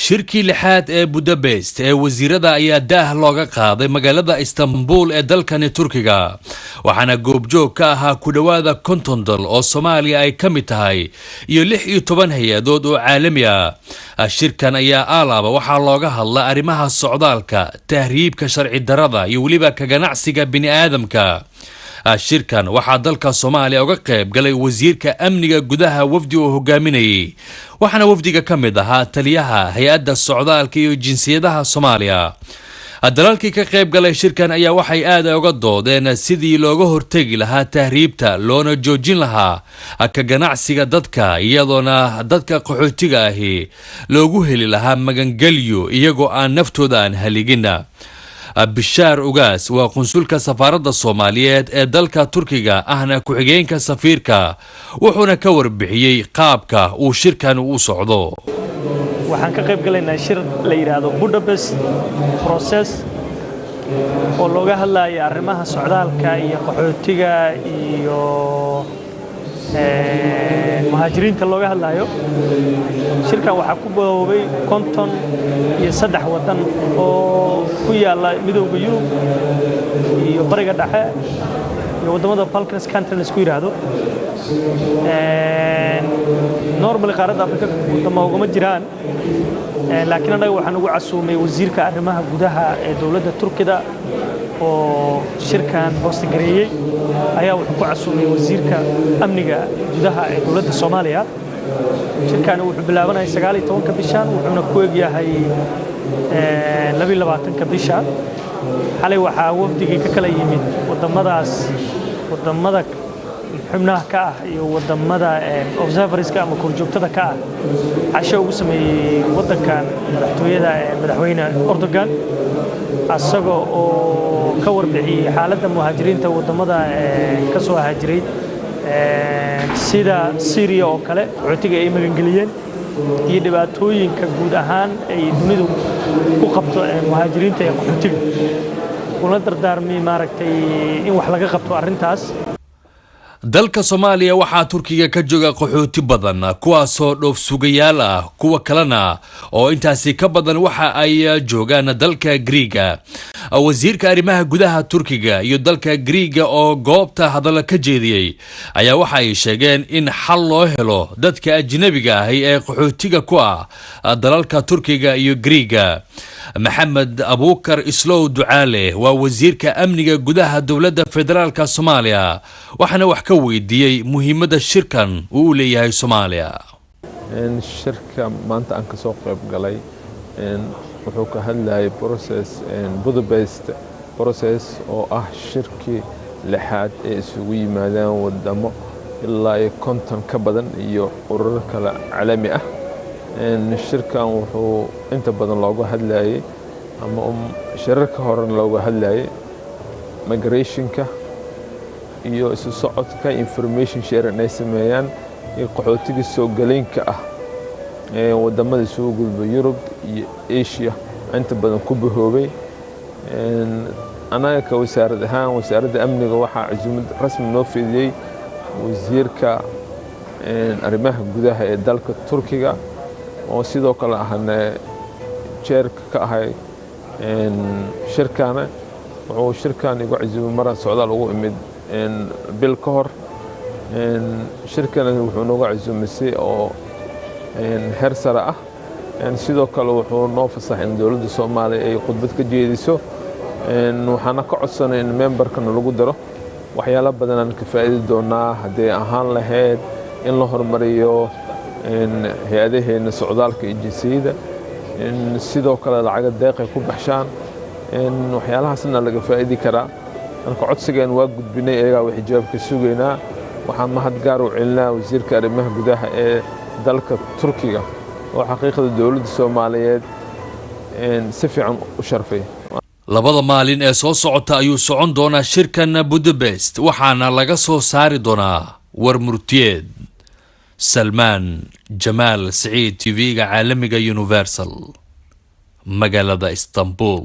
Shirkii lixaad ee Budapest ee wasiirada ayaa daah looga qaaday magaalada Istanbul ee dalkani Turkiga, waxaana goobjoog ka ahaa ku dhowaada 50 dal oo Soomaaliya ay ka mid tahay iyo 16 hay-adood oo caalami ah. Shirkan ayaa aalaaba waxaa looga hadla arrimaha socdaalka, tahriibka sharci darada iyo weliba ka ganacsiga bini aadamka. Shirkan waxaa dalka Soomaaliya uga qayb galay wasiirka amniga gudaha, wafdi uu hogaaminayay, waxaana wafdiga ka mid ahaa taliyaha hay-adda socdaalka iyo jinsiyadaha Soomaaliya. Dalalkii ka qayb galay shirkan ayaa waxay aad uga doodeen sidii looga hortegi lahaa tahriibta, loona joojin lahaa ka ganacsiga dadka, iyadoona dadka qaxootiga ahi loogu heli lahaa magangelyo iyagoo aan naftooda aan haligin. Bishaar Ugaas waa qunsulka safaaradda Soomaaliyeed ee dalka Turkiga, ahna ku-xigeenka safiirka, wuxuuna ka warbixiyey qaabka uu shirkan u socdo. Waxaan ka qayb galaynaa shir la yidhaahdo Budapest Process oo looga hadlayo arrimaha socdaalka iyo qaxootiga iyo muhaajiriinta looga hadlayo. Shirkan waxaa ku bahoobay 53 waddan oo ku yaalla Midowda Yurub iyo Bariga Dhexe iyo waddamada Balkans country la isku yidhaahdo. Normally qaaradda Afrika wadamo ugama jiraan, laakiin annaga waxaan ugu casuumay wasiirka arrimaha gudaha ee dowladda Turkida oo shirkan hoosta gareeyey ayaa wuxuu ku casuumay wasiirka amniga gudaha ee dowladda Soomaaliya. Shirkani wuxuu bilaabanaya 19-ka bishan, wuxuuna ku egyahay 22-ka bisha. Xalay waxaa wafdigii ka kala yimid waddamadaas, waddamada xubnaha ka ah iyo waddamada observerska ama korjoogtada ka ah, casho ugu sameeyey waddankan madaxtooyada madaxweyne Erdogan, asaga oo ka warbixiyey xaaladda muhaajiriinta waddamada ka soo haajiray sida Syria oo kale, qaxootiga ay magangeliyeen iyo dhibaatooyinka guud ahaan ay dunidu ku qabto muhaajiriinta ee qaxootiga, kuna dardaarmay maaragtay in wax laga qabto arrintaas. Dalka Soomaaliya waxaa Turkiga ka jooga qaxooti badan, kuwaasoo dhoof sugayaal ah. Kuwa kalena oo intaasi ka badan waxa ay joogaan dalka Griiga. Wasiirka arrimaha gudaha Turkiga iyo dalka Griiga oo goobta hadallo ka jeediyey ayaa waxa ay sheegeen in xal loo helo dadka ajnabiga ahi ee qaxootiga ku ah dalalka Turkiga iyo Griiga. Maxamed Abuukar Islow Ducaale waa wasiirka amniga gudaha dowladda federaalka Soomaaliya, waxaana wax ka weydiiyey muhiimadda shirkan uu u leeyahay Soomaaliya. Shirka maanta aan kasoo qayb galay wuxuu ka hadlayay process Budapest Process oo ah shirkii lixaad ee isugu yimaadaan wadamo ilaa iyo 50 ka badan iyo ururo kale caalami ah. Shirkan wuxuu inta badan looga hadlayay ama shirarka horena looga hadlayay migrationka iyo isu socodka, information sharing ay sameeyaan, iyo qaxootiga soo galeynka ah ee wadamada isugu gudba Yurub iyo Asia inta badan ku bahoobay. Annaga ka wasaarad ahaan, wasaaradda amniga, waxaa casuumad rasmi noo fidiyey wasiirka arrimaha gudaha ee dalka Turkiga, oo sidoo kale ahna chairka ka ahay shirkana. Wuxuu shirkan igu casuumay maraan socdaal ugu imid bil ka hor. Shirkana wuxuu nooga casuumay si oo heer sare ah. Sidoo kale wuxuu noo fasaxay in dowladda Soomaaliya ay khudbad ka jeediso, waxaana ka codsanay in memberkana lagu daro. Waxyaalo badanaan ka faa'iidi doonaa hadday ahaan lahayd in la horumariyo hay-adaheena socdaalka iyo jinsiyada, sidoo kale lacaga deeqay ku baxshaan, waxyaalahaasna laga faa'iidi karaa. Marka codsigeen waa gudbinay, iyagaa wixii jawaabka sugaynaa. Waxaan mahad gaar u celinaa wasiirka arrimaha gudaha ee dalka Turkiga oo xaqiiqda dowladda Soomaaliyeed si fiican u sharfay. 2da maalin ee soo socota ayuu socon doonaa shirkan Budapest, waxaana laga soo saari doonaa war murtiyeed. Salmaan Jamaal Siciid, TV-ga caalamiga Universal, magaalada Istanbul.